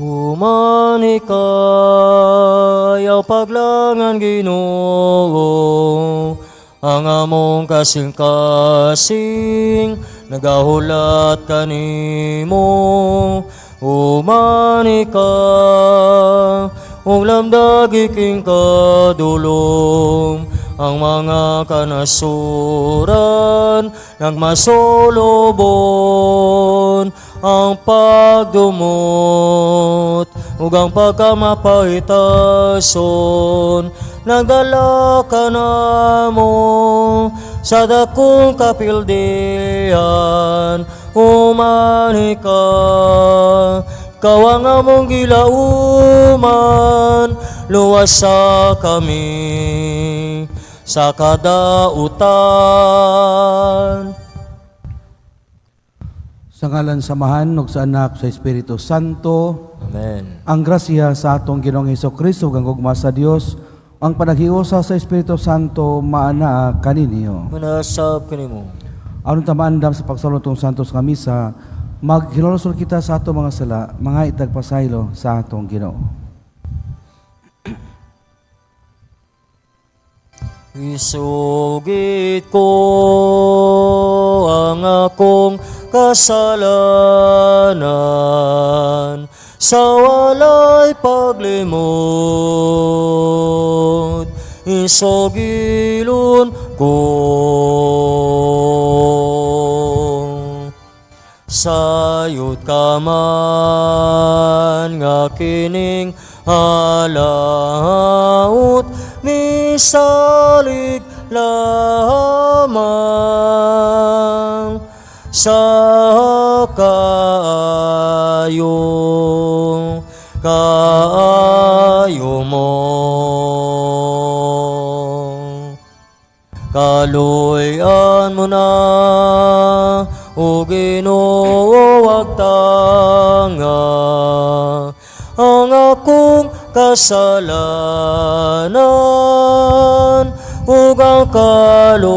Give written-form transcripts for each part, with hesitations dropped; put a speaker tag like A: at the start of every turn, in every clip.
A: Human ikaw paglangan, Ginoo, ang among kasing-kasing nagahulat kanimo. Human ka ug lamdagi king kadulom, ang mga kanasuran nagmasulubon, ang pagdumot ug ang pagkamapahitason nagdala kanamo sa dakong kapildian. Human ka, ikaw ang among gilauman, luwasa kami sa kadautan.
B: Sa ngalan sa Amahan, ug sa Anak, sa Espiritu Santo.
A: Amen.
B: Ang grasya sa atong Ginoong Hesus Kristo ug ang gugma sa Dios, ang panaghiusa sa Espiritu Santo maanaa kaninyo.
A: Manasab kanimo.
B: Aron ta maandam sa pagsalot ng Santos nga Misa, maghinulsol kita sa atong mga sala, mga itagpasaylo sa atong Ginoo.
A: Isugit ko ang akong kasalanan sa walay paglimod. Isugilon ko. Sayod ka man nga kining halaut misalig lamang sa kaayo kaayo mo. Kaluy-an mo na, o Ginoo, wag tanga ang akong kasalanan ug ang kaluwasan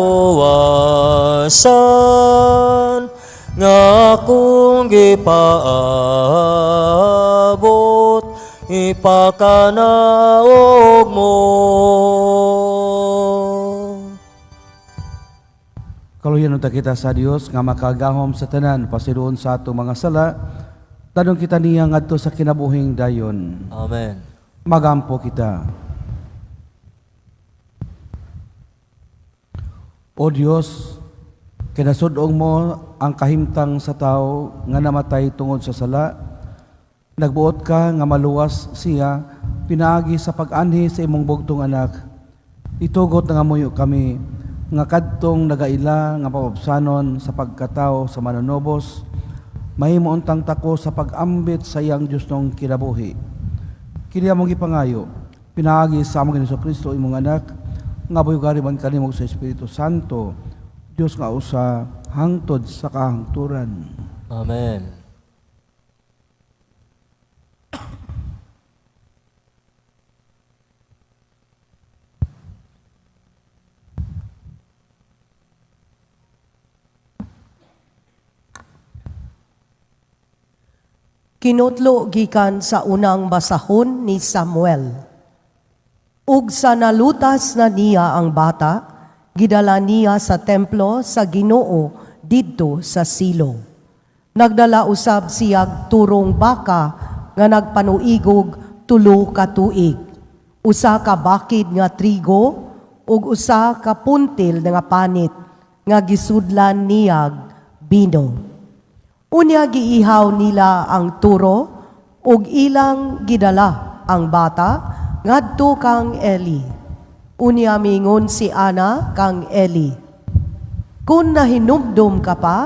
A: nga akong gipaabot ipakanaog mo.
B: Kaluyan unta kita sa Dios nga makagahom sa tanan, pasiluon sa atong mga sala, tanong kita niya ngadto sa kinabuhing dayon.
A: Amen.
B: Magampo kita. O Dios, kinasud-ong mo ang kahimtang sa tao nga namatay tungod sa sala. Nagbuot ka nga maluwas siya pinaagi sa pag-anhi sa imong bugtong anak. Itugot nga muyo kami nga kadtong nagaila nga pababsanon sa pagkatao sa manunobos, mahimo untang tako sa pag-ambit sa iyang Diyos nong kinabuhi. Kini among gipangayo, pinaagi sa among Ginoong Kristo imong anak, nga buyugari man kanimo sa Espiritu Santo, Dios nga usa hangtod sa kahangturan.
A: Amen.
C: Kinutlo gikan sa unang basahon ni Samuel. Ug sa nalutas na niya ang bata, gidala niya sa templo sa Ginoo didto sa Silo. Nagdala usab siyag turong baka nga nagpanuigog 3 ka tuig, usa ka bakid nga trigo ug usa ka puntil nga panit nga gisudlan niyag bino. Unya giihaw nila ang turo ug ilang gidala ang bata ngadto kang Eli. Unya mingon si Ana kang Eli, "Kun nahinumdum ka pa,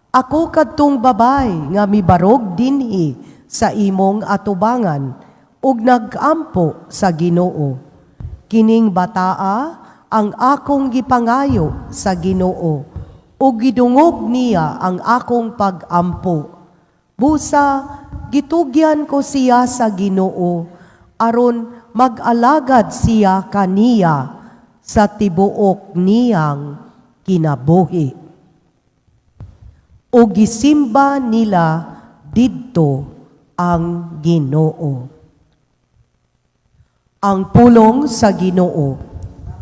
C: ako kadtong babay nga mibarog dinhi sa imong atubangan ug nagampo sa Ginoo. Kining bataa ang akong gipangayo sa Ginoo ug gidungog niya ang akong pag-ampo. Busa gitugyan ko siya sa Ginoo aron mag-alagad siya kaniya sa tibuok niyang kinabuhi." Ug gisimba nila didto ang Ginoo. Ang pulong sa Ginoo.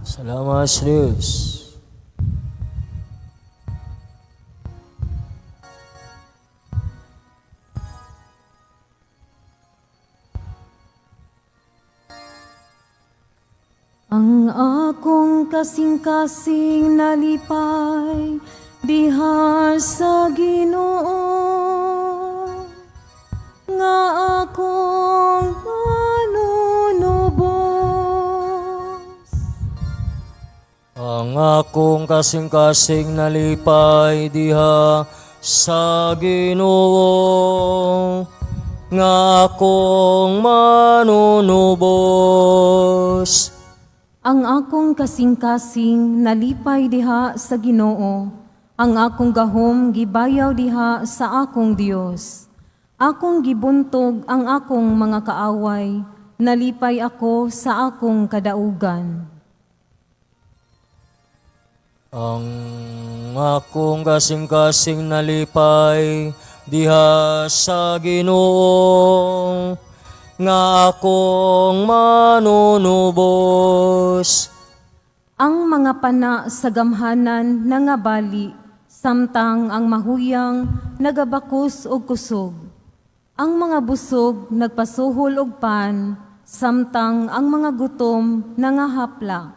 A: Salamat sa Diyos.
D: Ang akong kasing-kasing nalipay diha sa Ginoo nga akong manunubos.
A: Ang akong kasing-kasing nalipay diha sa Ginoo nga akong manunubos.
D: Ang akong kasing-kasing nalipay diha sa Ginoo, ang akong gahom gibayaw diha sa akong Dios. Akong gibuntog ang akong mga kaaway, nalipay ako sa akong kadaugan.
A: Ang akong kasing-kasing nalipay diha sa Ginoo nga akong manunubos.
D: Ang mga pana sa gamhanan nangabali, samtang ang mahuyang nagabakos og kusog. Ang mga busog nagpasuhol og pan, samtang ang mga gutom nangahapla.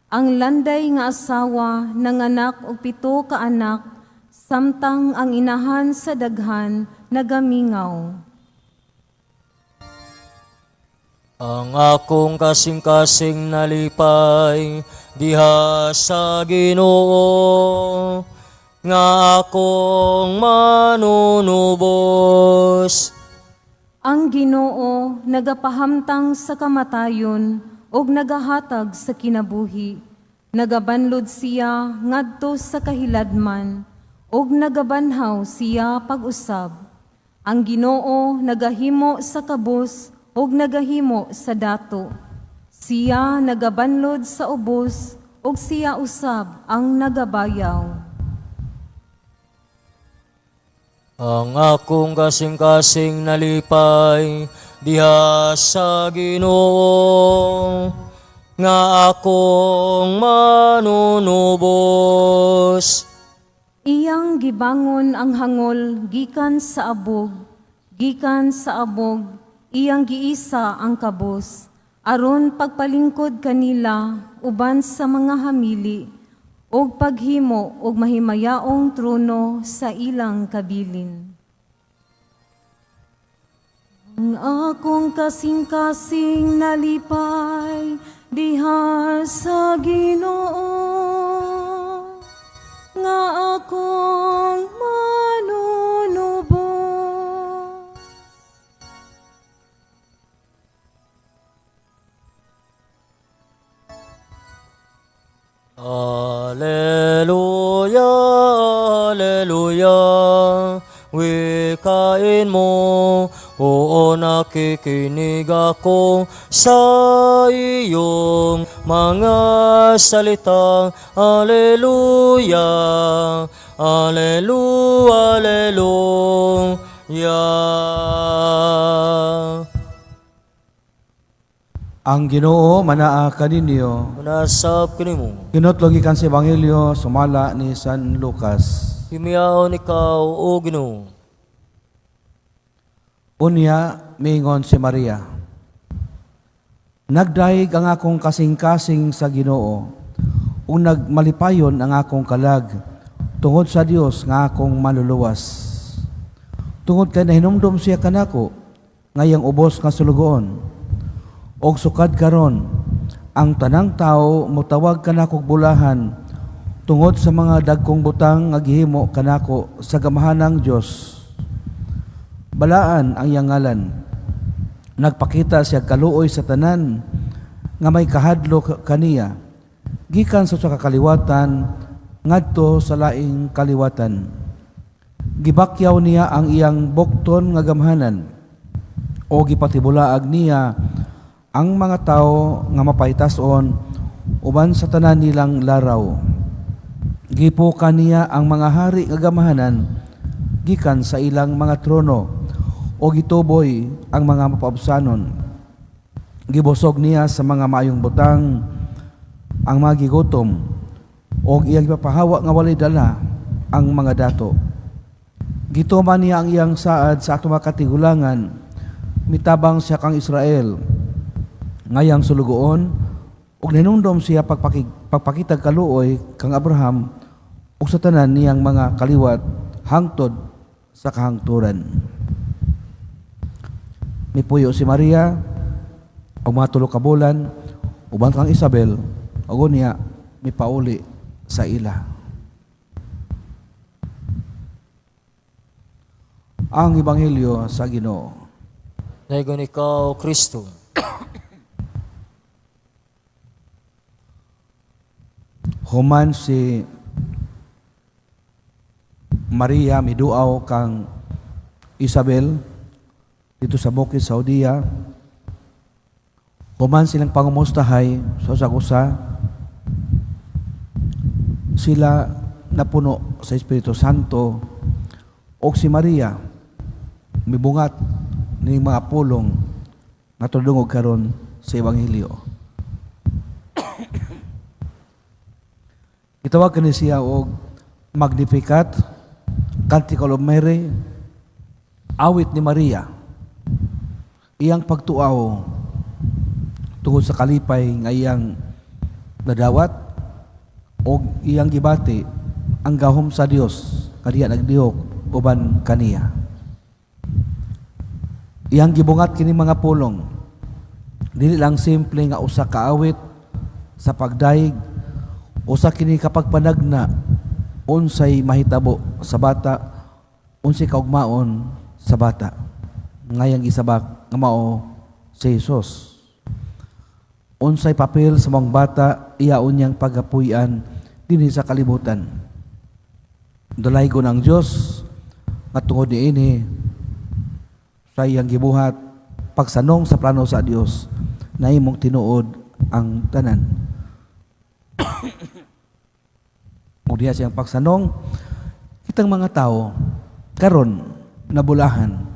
D: Ang landay nga asawa nanganak og 7 ka anak, samtang ang inahan sa daghan nagamingaw.
A: Ang akong kasing-kasing nalipay diha sa Ginoo nga akong manunubos.
D: Ang Ginoo nagapahamtang sa kamatayon ug nagahatag sa kinabuhi. Nagabanlod siya ngadto sa kahiladman ug nagabanhaw siya pag-usab. Ang Ginoo nagahimo sa kabus ug nagahimo sa dato. Siya nagabanlod sa ubos ug siya usab ang nagabayaw.
A: Ang akong kasing-kasing nalipay diha sa Ginoo nga akong manunubos.
D: Iyang gibangon ang hangol gikan sa abog, gikan sa abog, iyang giisa ang kabus, aron pagpalingkod kanila uban sa mga hamili, ug paghimo og mahimayaong trono sa ilang kabilin. Ang akong kasing-kasing nalipay diha sa Ginoo nga akong manunubos.
A: Alleluia, alleluia, wikain mo, oo nakikinig ako sa iyong mga salita. Alleluia, alleluia, alleluia.
B: Ang Ginoo manaa kaninyo.
A: Manasab kanimo.
B: Kinutlo gikan sa Ebanghelyo sumala ni San Lucas.
A: Himiyaon ikaw, o Ginoo.
B: Unya miingon si Maria, nagdayeg ang akong kasing-kasing sa Ginoo, ug nagmalipayon ang akong kalag tungod sa Dios nga akong maluluwas. Tungod kay nahinumdom siya kanako ngayang ubos nga sulugoon. Og sukad karon ang tanang tawo motawag kanakog bulahan tungod sa mga dagkong butang nga gihimo kanako sa gamahanang Dios. Balaan ang iyang ngalan. Nagpakita siya kaluoy sa tanan nga may kahadlok kaniya, gikan sa usa ka kaliwatan ngadto sa laing kaliwatan. Gibakyaw niya ang iyang bukton nga gamhanan o gipatibulaag niya ang mga tawo nga mapaytas-on uban sa tanan nilang laraw. Gipuka niya ang mga hari nga gamhanan gikan sa ilang mga trono O gituboy ang mga mapaubsanon. Gibusog niya sa mga maayong butang ang mga gigutom o iyang ipapahawa nga walay dala ang mga dato. Gituman niya ang iyang saad sa atong mga katigulangan, mitabang siya kang Israel ngayang sulugoon ug ninumdom siya pagpakitag kaluoy kang Abraham ug sa tanan niyang mga kaliwat hangtod sa kahangturan. Mipuyo si Maria og mga 3 ka bulan uban kang Isabel ug unya mipauli sa ila. Ang Ebanghelyo sa Ginoo.
A: Dayon ikaw, Kristo.
B: Human si Maria miduaw kang Isabel dito sa bukid sa Judea. Human silang pangumustahay sa usag-usa, sila napuno sa Espiritu Santo og si Maria mibungat ni mga pulong nga tudungog karon sa Ebanghelyo. Gitawag kini siya og Magnificat, Canticle of Mary, awit ni Maria. Iyang pagtuaw tungod sa kalipay nga iyang nadawat og iyang gibati ang gahom sa Dios kadiya nagdihok uban kaniya. Iyang gibungat kini mga pulong. Dili lang simple nga usa ka awit sa pagdayeg, usa kini kapagpanagna unsay mahitabo sa bata, unsay kaugmaon sa bata. Ngayang gisabak nga mao si Jesus. Unsay papel sa mga bata iya unyang pagapuy-an dinhi sa kalibutan. Dalaygon ang Dios nga tungod niini sa iyang gibuhat pagsanong sa plano sa Dios nahimong tinuod ang tanan. Ug diha siyang pagsanong kitang mga tao karon nabulahan.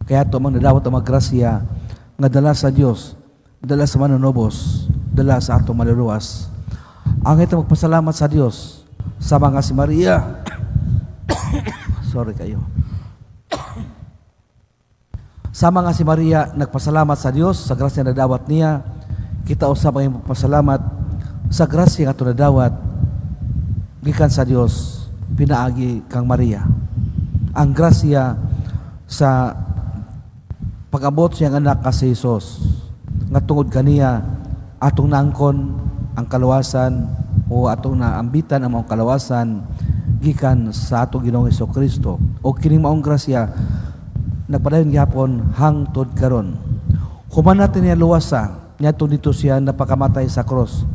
B: Kaya ato mang nadawat ang mga grasya nga dala sa Dios, dala sa manunubos, dala sa atong maluluwas. Ang ito magpasalamat sa Dios sa mga si Maria. Sorry kayo. Sa mga si Maria nagpasalamat sa Dios sa grasya na nadawat niya, kita usab ang magpasalamat sa grasya nga ato nadawat gikan sa Dios pinaagi kang Maria. Ang grasya sa pag-abot siyang anak ka si Jesus nga tungod kaniya atong naangkon ang kaluwasan o atong naambitan ang maong kalawasan gikan sa atong Ginoong Hesukristo. O kining maong grasya nagpadayon gihapon hangtod karon. Human natin niya luwasa, niadto dito siya napakamatay sa cross.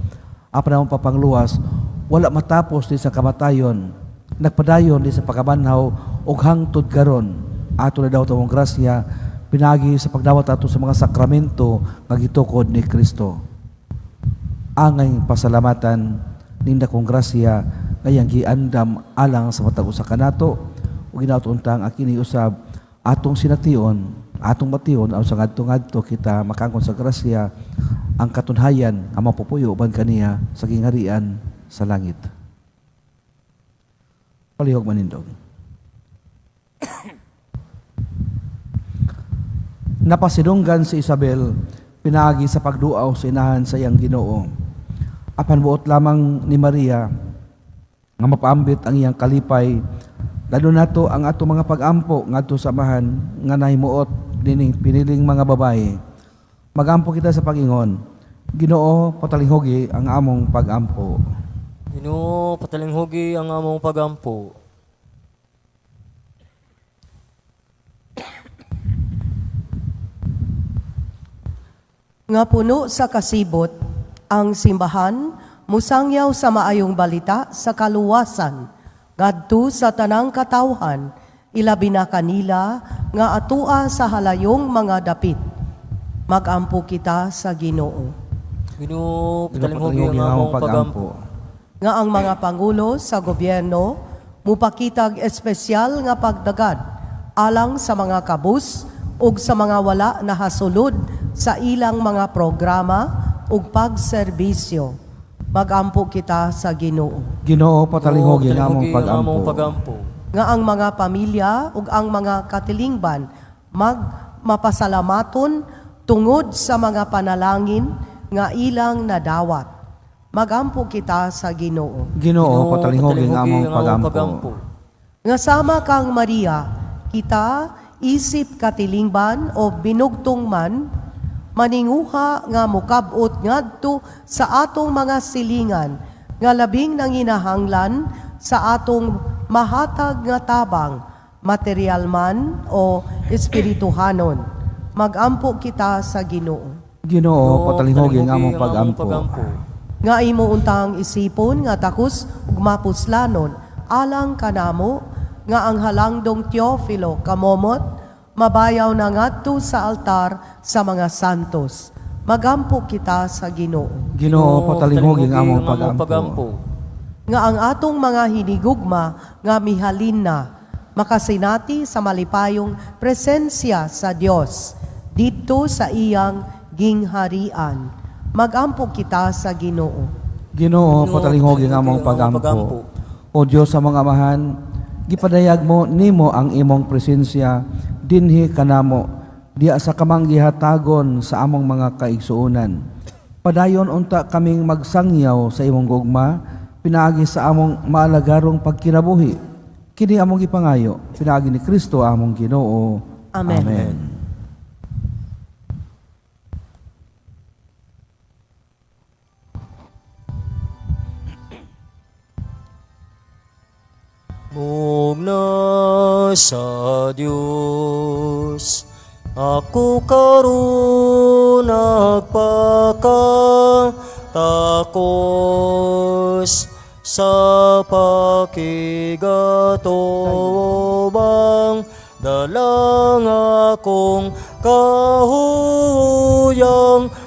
B: Apan ang papangluwas, wala matapos di sa kamatayon, nagpadayon di sa pagkabanhaw og hangtod karon. Ato na daw tawong grasya pinagi sa pagdawat ato sa mga sakramento nga gitukod ni Kristo. Angay pasalamatan ninda kong grasya ngayang giandam alang sa matag usa kanato ug ginaot untang akini usab atong sination, atong bation aron sa ngadto-ngadto kita makaangkon sa grasya ang katunhayan ang mapupuyo uban kaniya sa gingharian sa langit. Palihog manindog. Napasidunggan si Isabel pinaagi sa pagduaw sa inahan sa iyang Ginoo. Apan buot lamang ni Maria nga mapaambit ang iyang kalipay, lalo nato ang ato mga pag-ampo ngadto sa amahan nga nahimuot nining piniling mga babae. Magampo kita sa pag-ingon, Ginoo, patalinghugi ang among pag-ampo.
A: Ginoo, patalinghugi ang among pag-ampo.
C: Nga puno sa kasibot, ang simbahan musangyaw sa maayong balita sa kaluwasan, ngadto sa tanang katawhan, ilabi na kanila nga atua sa halayong mga dapit. Magampo kita sa Ginoo.
A: Ginoo, patalinghugi ang among pag-ampo.
C: Nga ang mga pangulo sa gobyerno mupakitag espesyal nga pagdagad alang sa mga kabus ug sa mga wala nahasulod sa ilang mga programa ug pagserbisyo. Magampo kita sa Ginoo.
B: Ginoo, patalinghugi ang among
A: Patalinghugi ang among
B: pagampo.
A: pagampo.
C: Nga ang mga pamilya ug ang mga katilingban mag mapasalamaton tungod sa mga panalangin nga ilang nadawat. Magampo kita sa Ginoo.
B: Ginoo, patalinghugi ang among pagampo.
C: Nga sama kang Maria, kita isip katilingban o binugtong man, maninguha nga mukabot ngadto sa atong mga silingan nga labing nanginahanglan sa atong mahatag nga tabang, material man o espirituhanon. Magampo kita sa Ginoo.
B: Ginoo, patalinghugi ang among pagampo.
C: Nga imo untang isipon nga takos ug mapuslanon alang kanamo nga ang halangdong Teofilo kamomot mabayaw na ngadto sa altar sa mga santos. Magampo kita sa Ginoo.
B: Ginoo, patalinghugi ang among pagampo.
C: Nga ang atong mga hinigugma nga mihalin na makasinati sa malipayong presensya sa Dios didto sa iyang gingharian. Magampo kita sa Ginoo.
B: Ginoo, patalinghugi ang among pagampo. O Dios sa mga amahan, gipadayag mo nimo ang imong presensya dinhi kanamo diya sa kamang gihatagon sa among mga kaigsuonan. Padayon unta kaming magsangyaw sa imong gugma pinaagi sa among maalagarong pagkinabuhi. Kini among gipangayo pinaagi ni Kristo among Ginoo.
C: Amen.
B: Amen.
A: Mugna sa Dios, ako karon nagpakatakos sa pakigatubang dalang akong kahuyang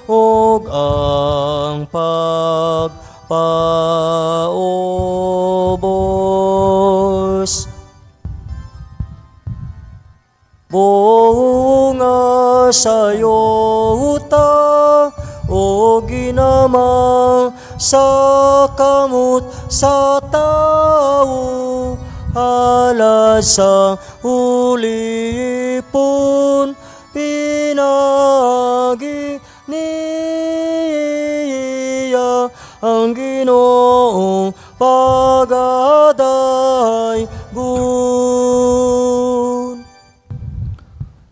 A: ug ang pagpaubos. Bunga sa yuta o ginamang sa kamot sa tao, hala sa ulipon pinagi niya ang Ginoong pagadaygon.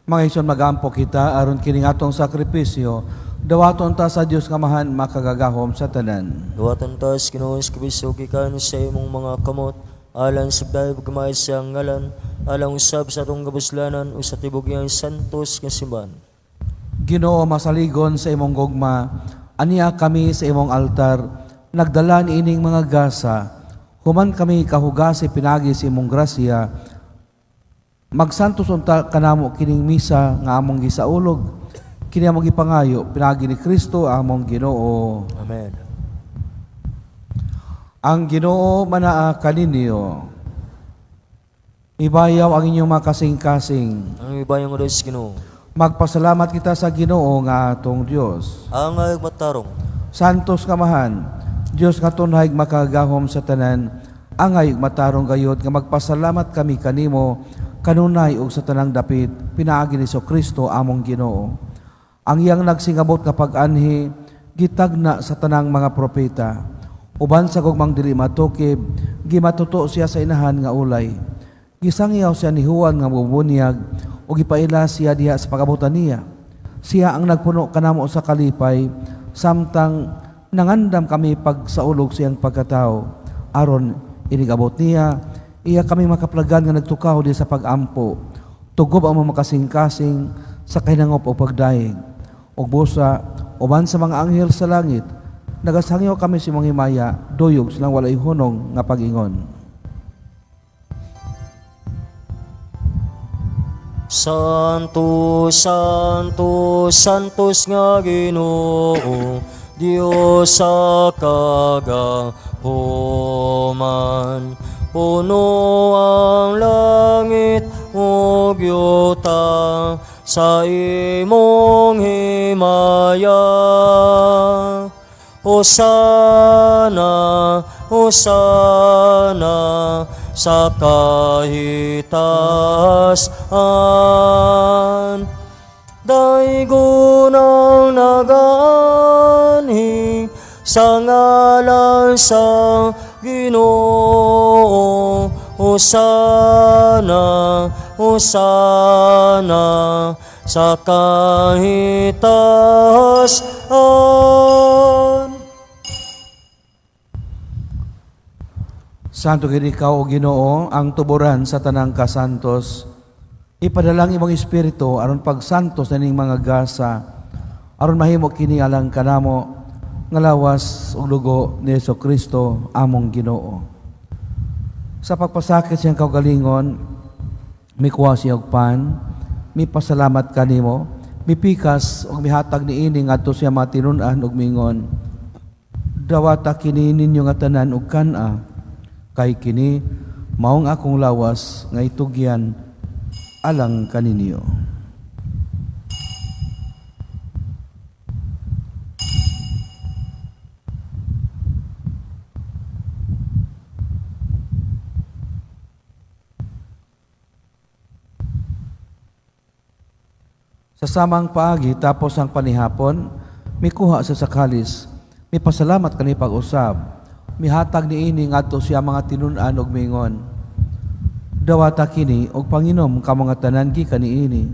B: Mga ison, magampo kita aron kini atong sakripisyo dawaton ta sa Dios nga Amahan makagagahom sa tanan.
A: Duwatan ta sa Ginoo sa Kristo gikan sa imong mga kamot alang sa dayeg gamay sa ngalan alang usab sa atong kabuslanan o sa tibok iyang santos nga simbahan.
B: Ginoo, masaligon sa imong gugma, aniya kami sa imong altar nagdala niining mga gasa, human kami kahugasi pinagi sa imong grasya. Magsantos unta kanamo kining misa nga among gisaulog. Kini among gipangayo pinaagi ni Kristo among Ginoo.
A: Amen.
B: Ang Ginoo manaa kaninyo. Ibayaw ang inyong mga kasing-kasing.
A: Ang ibayang oras Ginoo.
B: Magpasalamat kita sa Ginoo nga atong Dios.
A: Ang ayog matarong.
B: Santos kamahan, Dios nga tunhay makagahom sa tanan, angay matarong gayod nga magpasalamat kami kanimo kanunay ug sa tanang dapit pinaagi ni Kristo among Ginoo. Ang iyang nagsingabot nga pag-anhi gitagna sa tanang mga propeta. Uban sa gugmang dili matukib, gimatuto siya sa inahan nga ulay. Gisangyaw siya ni Juan nga mubunyag ug gipaila siya diha sa pagabutan niya. Siya ang nagpuno kanamo sa kalipay samtang nangandam kami pagsaulog siyang pagkatao. Aron inigabot niya, iya kami makaplagan nga nagtukaw di sa pagampo. Tugob ang mga makasing-kasing sa kahinangop o pagdaig. Ug busa, uban sa mga anghel sa langit, nagasangyaw kami sa imong himaya, duyog silang walay hunong nga pag-ingon.
A: Santo, Santo, Santos nga Ginoo, Dios sa kagahuman. Puno ang langit ug yuta sa imong himaya. Hosana, Hosana sa kahitaas-an. Daygon ang nagaanhi sa ngalan sa Ginoo. Hosana, Hosana sa kahitaas-an.
B: Santo gid ikaw, O Ginoo, ang tuboran sa tanang kasantos. Ipadala ang imong espiritu aron pagsantos na ning mga gasa, aron mahimo kini alang kanamo nga lawas ug dugo ni Hesus Kristo among Ginoo. Sa pagpasakit siyang kaugalingon, mikuha siya og pan, mipasalamat kanimo, mipikas ug mihatag niini ngadto sa iyang mga tinun-an ug mingon, "Dawata kini ninyo nga tanan ug kan-a, kay kini maong akong lawas nga itugyan alang kaninyo." Sa samang paagi tapos ang panihapon, mikuha sa kalis, mipasalamat kani pag-usab, mihatag niini ngadto sa iyang mga tinun-an ug mingon, "Dawata kini og panginom kamo nga tanan gikan niini,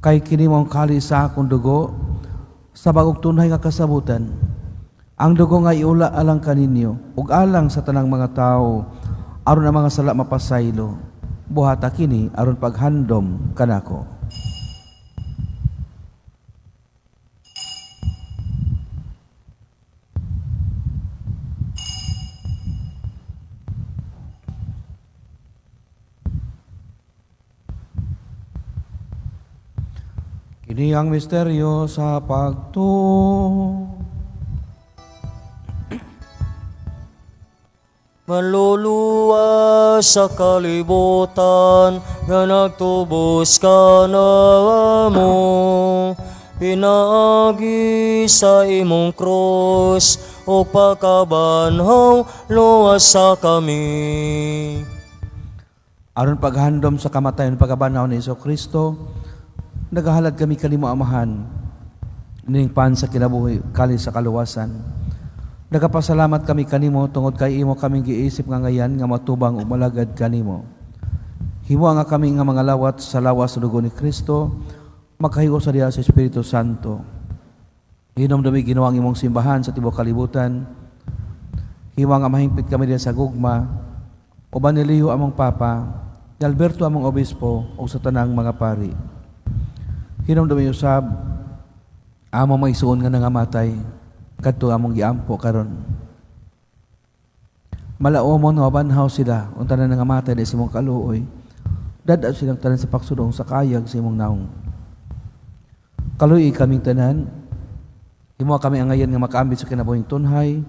B: kay kini maong kalis sa akong dugo sa bagong tunhay nga kasabutan. Ang dugo nga iula alang kaninyo ug alang sa tanang mga tawo aron ang mga sala mapasaylo. Buhata kini aron paghandom kanako." Kini ang misteryo sa pagtuo.
A: Manluluwas sa kalibutan nga nagtubos kanamo, pinaagi sa imong krus o pagkabanhaw, luwasa kami.
B: Aron paghandom sa kamatayon pagkabanhaw ni Hesus Kristo, nagahalad kami kanimo, Amahan, ning pan sa kinabuhi, kalis sa kaluwasan. Nagapasalamat kami kanimo tungod kay imo kaming giisip nga ngayan nga matubang ug malagad kanimo. Himo nga kami nga mga lawat sa lawas sa dugo ni Kristo, makahiusa diha sa Espiritu Santo. Hinumdumi, Ginoo, ang imong simbahan sa tibuok kalibutan. Himo nga mahingpit kami diha sa gugma, uban ni Leo among Papa, ni Alberto among Obispo, ug sa tanang mga pari. Hinumdumi usab among mga igsuon nga nangamatay, kadto among giampo karon. Malaomon nga mabanhaw sila ug tanan nangamatay di sa imong kaluoy. Dad-a silang tanan sa pagsudong sa kayag sa imong naong. Kaluy kaming tanan, himo kami angayan nga makaambit sa kinabuhing tunhay,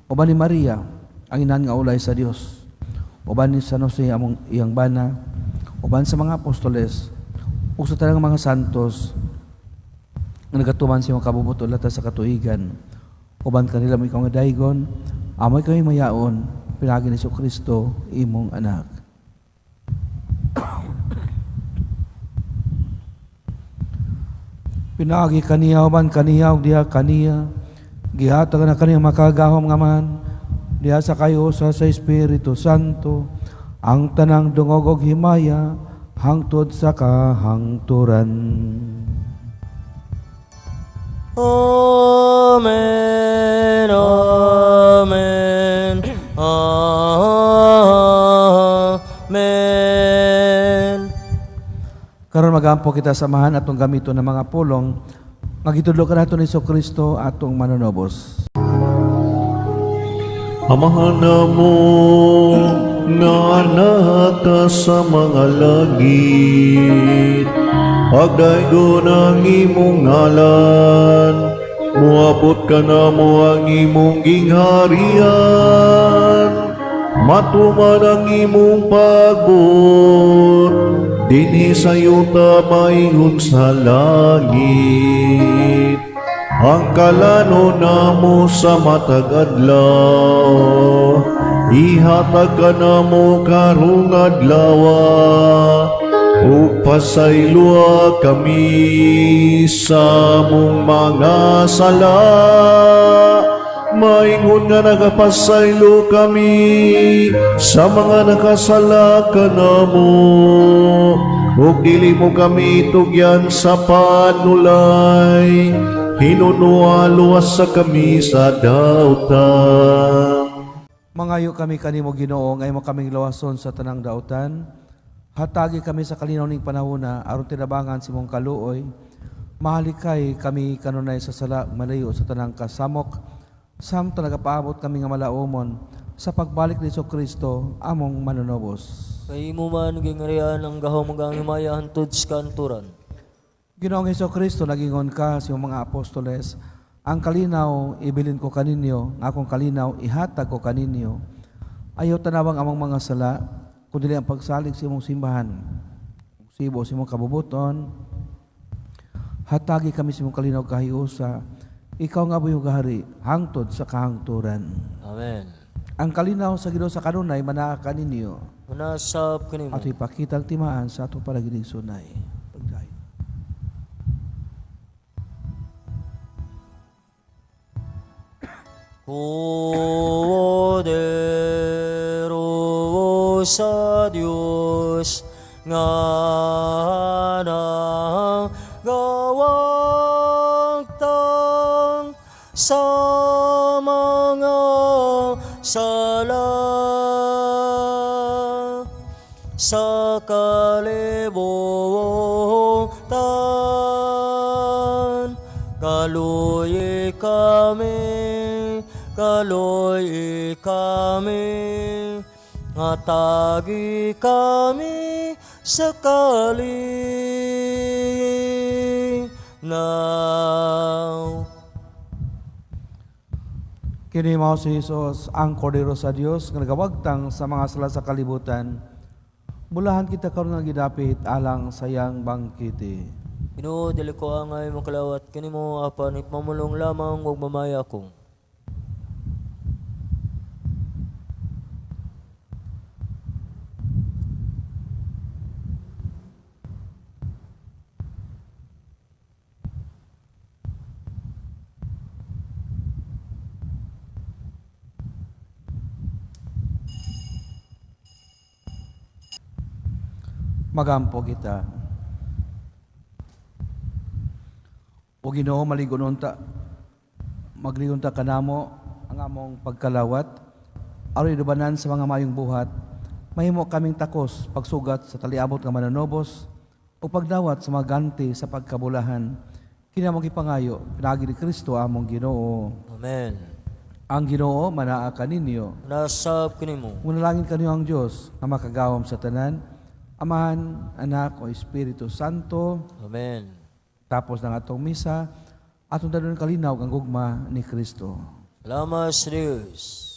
B: uban ni Maria, ang inahan nga ulay sa Dios, uban ni San Jose among iyang bana, uban sa mga apostoles, ug sa tanang mga santos nga nagatuman sa imong kabubut-on latas sa katuigan. Uban kanila mo ikaw nga daygon, amoy kami mayaon, pinaagi ni Kristo, imong anak. Pinaagi kaniya, uban kaniya, ug diha kaniya, gihatag na kaniya makagagahom nga Amahan, diha sa kahiusa sa Espiritu Santo, ang tanang dungog og himaya, hangtod sa kahangturan.
A: Amen. Amen. Amen.
B: Karon magampo kita sa Amahan atong gamiton ng mga pulong nga gitudlo kanato ni Kristo atong manunobos.
E: Amahan namo nga naa ka sa mga langit, pagdaygon ang imong ngalan, muabot kanamo ang imong gingharian, matuman ang imong pagbuot. Dinhi sa yuta maingon sa langit. Ang kalano namo sa matag adlaw, ihatag kanamo karong adlaw, ug pasayloa kami sa among mga sala, maingon nga nagapasaylo kami sa mga nakasala kanamo, ug dili mo kami tugyan sa panulay, hinunoa luwasa kami sa dautan.
B: Mangayo kami kanimo, Ginoo, nga imo kaming lawason sa tanang dautan. Hatagi kami sa kalinaw ning panahona aron tinabangan sa imong kaluoy. Mahalikay kami kanunay sa sala, malayo sa tanang kasamok, samtang nagapaabot kami nga malaumon sa pagbalik ni Kristo among manunobos.
A: Kay imo man gingharian ang gahom ug ang himaya hantod sa kaanturan.
B: Ginoong Hesus Kristo, nagingon ka sa iyong mga apostoles, "Ang kalinaw ibilin ko kaninyo, ang akong kalinaw ihatag ko kaninyo. Ayaw tanawang among mga sala, kundi ang pagsalig sa imong simbahan. Sibo sa imong kabubuton, hatagi kami sa imong kalinaw kahiusa, ikaw nga buhi gahari, hangtod sa kahangturan."
A: Amen.
B: Ang kalinaw sa Ginoo sa kanunay manaa kaninyo.
A: Manasab kanimo.
B: Ato ipakita ang timaan sa atong palagiligsunay. Pagdayon.
A: Poderosa Dios nga nagawagtang sa mga sala sa kalibutan, kaluyi kami, kaluyi kami, hatagi kami sa kalinaw.
B: Kini mao si Jesus, ang Kordero sa Dios nga nagawagtang sa mga sala sa kalibutan. Bulahan kita karon nga gidapit alang sa iyang bangkete.
A: Ginoo, dili ko angay makalawat kanimo, apan ipamulong lamang ug mamaya ko.
B: Magampo kita. O Ginoo, maligon unta, magligon ta kanamo ang among pagkalawat aron idubanan sa mga mayong buhat, mahimo kaming takos pagsugat sa taliabot nga mananobos o pagdawat sa mga ganti sa pagkabulahan. Kini among gipangayo pinaagi ni Kristo among Ginoo.
A: Amen.
B: Ang Ginoo manaa kaninyo.
A: Nasab kanimo.
B: Manalangin kaniyo ang Dios nga makagawom sa tanan, Amahan, Anak o Espiritu Santo.
A: Amen.
B: Tapos ng atong misa, atong dadon kalinaw ang gugma ni Kristo.
A: Salamat sa Diyos.